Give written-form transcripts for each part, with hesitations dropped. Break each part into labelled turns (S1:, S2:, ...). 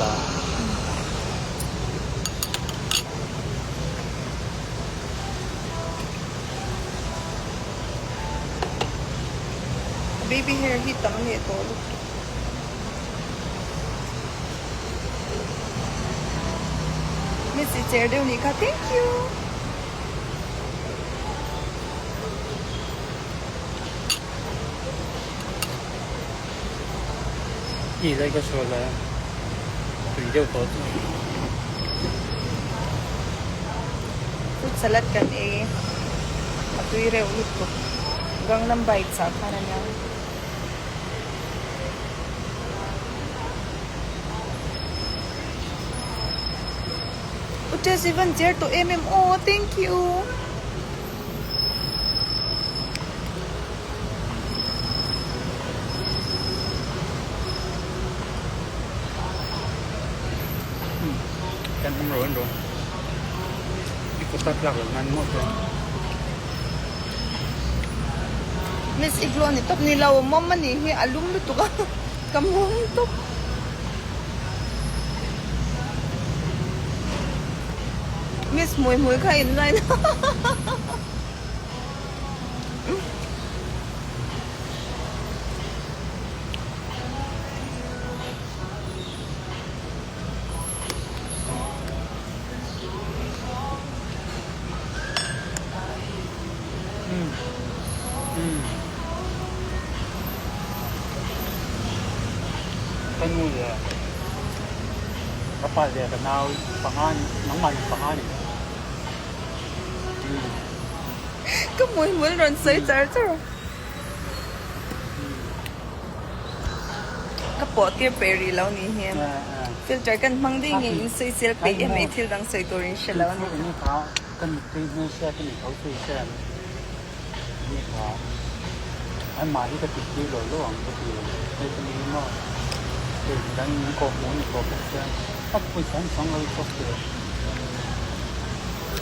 S1: la.
S2: Baby hair hi tam leh tawh lutuk. Miss i cher deuh nih kha thank you.
S1: I lai ka sual a tui deuh tawh chu.
S2: Fruit salad kan ei a tui reuh lutuk Gangnam Bites ah khan a nia. U Tess i van cher tawh em em aw thank you.
S1: Kan awm ro an ro. I kut a tlak loh nan maw chuan.
S2: Miss i glow ni tawp ni lo mawm a nih hi a lum lutuk a ka mawm tawp. Miss hmui hmui kha in line
S1: Ka nu leh ka pa leh ka nau panga nangmah in panga ni.
S2: Ka hmui hmul rawn sawi char char a. Ka pawh tir peih rih lo ni hi. Filter kan hmang ding nge in sawi sel peih em ei thil dang sawi tur in hre lo a ni.
S1: Ka mittui hmelhriat ka ni tho thei che an ni kha. Anmah hi ka tih tir lo lo ang ka ti lo. Hei ka ni maw? Hei midang in min kawh hmuh a ni tawh bawk sia. A pawisa an chang lo i chawk teh.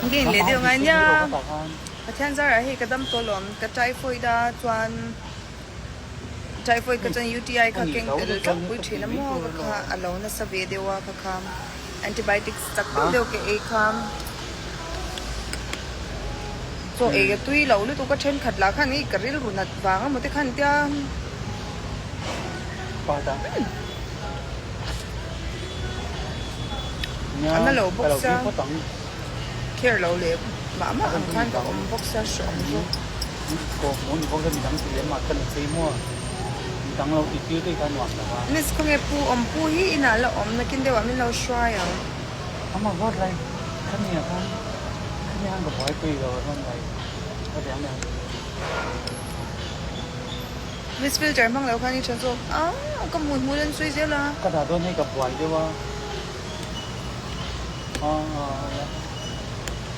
S2: Nge in leh deuh ngai nia. Pathian zarah hei ka dam tawh lawm. Ka typhoid a chuan typhoid ka chuan UTI kha keng tel tlangpui thin a maw ka kha a lo nasa ve deuh a ka kha antibiotics chak deuh deuh ka ei kha chaw ei a tui lo lutuk a thenkhat lah khan ih ka rilru nat vang a maw te khan tia a na lo bawk sia care lo leh mah mah ang khan ka awm bawk sia hreawm zawk. Miss khawnge pu awm pu hi inah la awm nakin deuhah min lo hruai ang. Miss filter hmang lo khan i tha zawk a ka hmuh hmuh lan sawi zel a.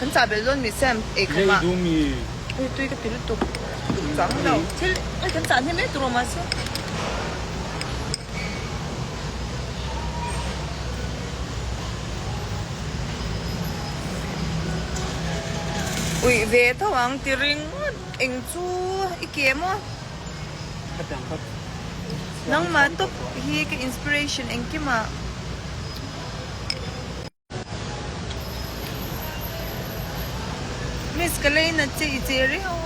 S2: Kan chah belh dawn mi Sam ei khawm ah hei tui ka ti lutuk chang lo thil hei kan chah hnem em tur awm mahse. Uih ve tho ang ti ringawt eng chu i ke maw nangmah tawp hi ka inspiration engkim ah. Miss ka lei nat che i che riau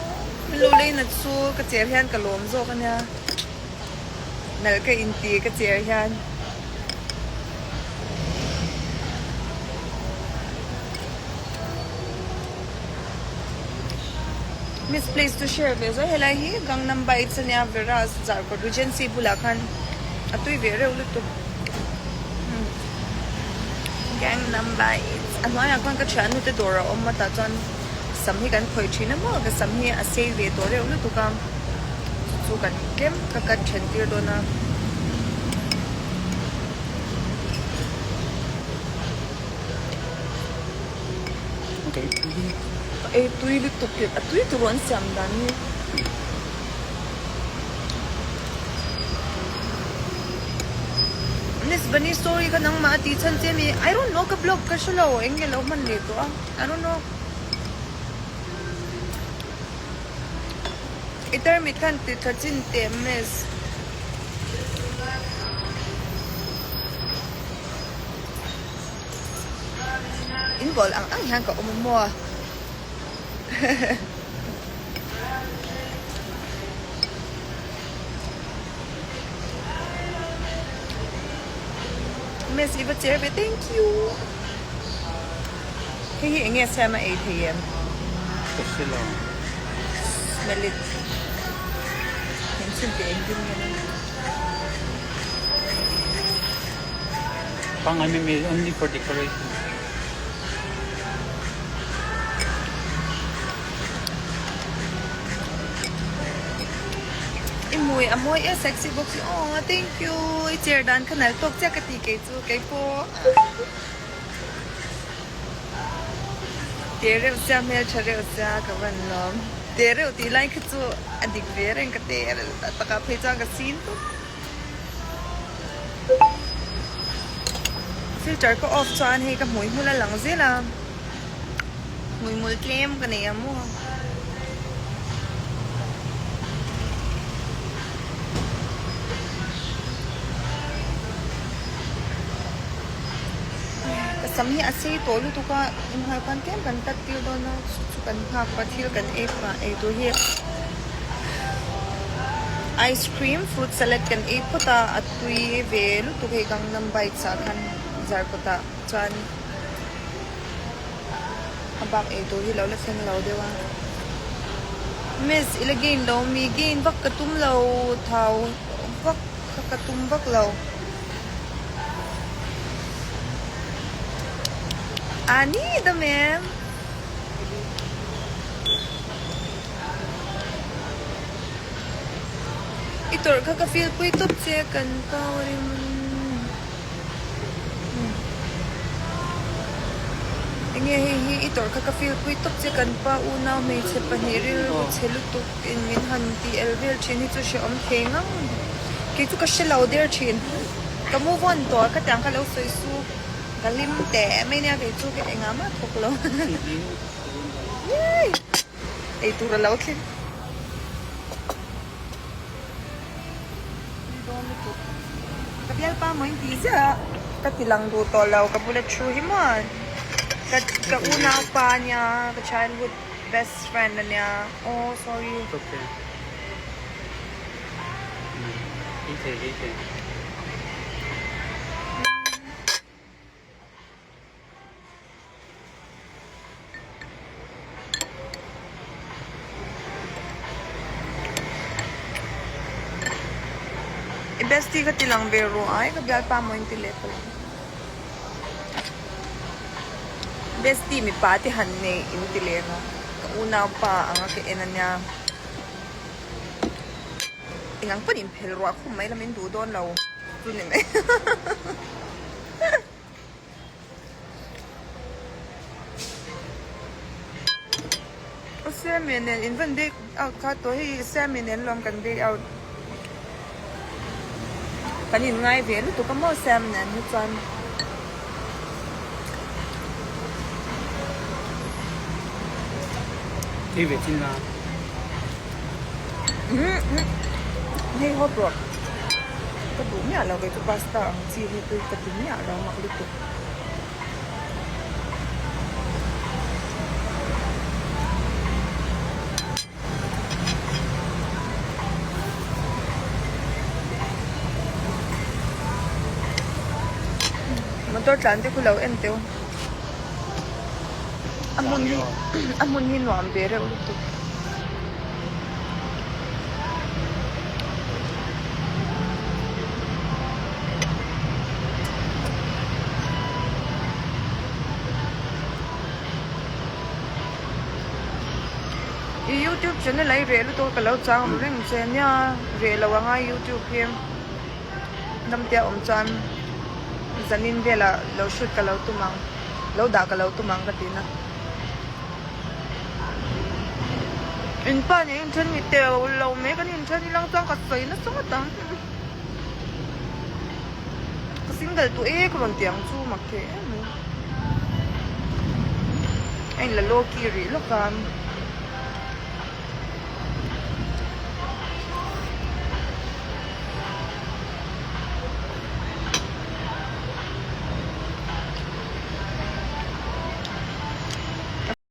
S2: min lo lei nat chu ka cher hian ka lawm zawk a nia nalh ka inti ka cher hian. Miss place to share ve zawh helai hi Gangnam Bites a nia Veras Zarkawt Regency bulah khan a tui ve reuh lutuk. Gangnam Bites a hnuaiah khan ka thiannu te dawr a awm a tah chuan sam hi kan khawih thin a maw ka sam hi a sei ve tawh reuh lutuk a chu chu kan tlem ka cut then tir dawn a. Ei tui lutuk a tui tur an siam dan hi. Miss Bunny story kha nangmah a tih chhan che mi I don't know ka blog ka hre lo eng nge lo hman leh tawh a I don't know. I tarmit khan ti tha chin teh Miss. symbol ang ang hian ka awm a maw. Miss i va cher ve thank you. Hei hi enge siam a ei thei em?
S1: Ka hre lo.
S2: Smell it. Engchin teh engtin nge na?
S1: Pangai mai mai only for decoration.
S2: I hmui a mawi e sexy bawk si aww thank you i chair dan kha nal tawk chiah ka ti kei chu kei pawh te reuh sia hmeltha reuh sia ka van lawm te reuh tih lai kha chu a dik ve reng ka te takah phei chuan ka sin tawp. Filter ka off chuan hei ka hmui hmul a lang zel a, hmui hmul tlem ka nei ang maw. Ka sam hi a sei tawh lutuk a, inhnuai khan tlem kan cut tir dawn a, chu chu kan nghak a thil kan ei pah ei tur hi. Ice cream fruit salad kan ei phawt a, a tui ve lutuk hei Gangnam Bites ah khan zarkawt ah chuan a bak ei tur hi lo la thleng lo deuh a. Miss i la gain lo mi gain vak ka tum lo thau vak kha ka tum vak lo. A ni dam em? I tawrh kha ka feel pui tawp che kan power in enge hei hi i tawrh kha ka feel pui tawp che kan pa unau hmeichhe pahnih rilru chhe lutuk in min han tih el vel thin hi chu hrehawm thei ngang kei chu ka hre lo der thin ka move on tawh a ka tiang kha lo sawi su ka hlim teh mai nia kei chu engah mah thawk lo. Ei tur a lo thleng. Tui dawn lutuk. Ka bialpa maw in tih ziah a, ka ti lang duh tawh lo ka bula thu hi maw. Ka ka unaupa ania ka childhood best friend ania oh sorry.
S1: It's okay. Ei thei ei thei.
S2: I bestie ka ti lang ve rawh ai ka bialpa maw in ti leh palh ang. Bestie mipa te han nei in ti leh ang a, ka unaupa anga ka en ania. Engang pawn in phel ruah khum mai la min duh dawn lo chu ni mai. Siami nen in van day out kha tawh hei Siami nen lawm kan day out kan in ngai ve lutuk a maw Siami nen hi chuan.
S1: Ei ve chin la.
S2: Hei hawp rawh ka duh miah lo kei chu pasta ang chi hi tui ka ti miah lo mak lutuk. Motor tlan te khu lo en teu a hmun hi a hmun hi nuam ve reuh lutuk. I youtube channel a i reh lutuk a ka lo chang ru reng che nia reh lo anga youtube hi damte a awm chuan zanin velah lo shoot ka lo tum ang lo dah ka lo tum ang ka ti na. In pa nen inthen ni teu lo mai kan inthen i lang chuan ka sawi nasa ngawt ang ka single tawh e ka rawn ti ang chu mak thei em mai a inla low key rih lawk a.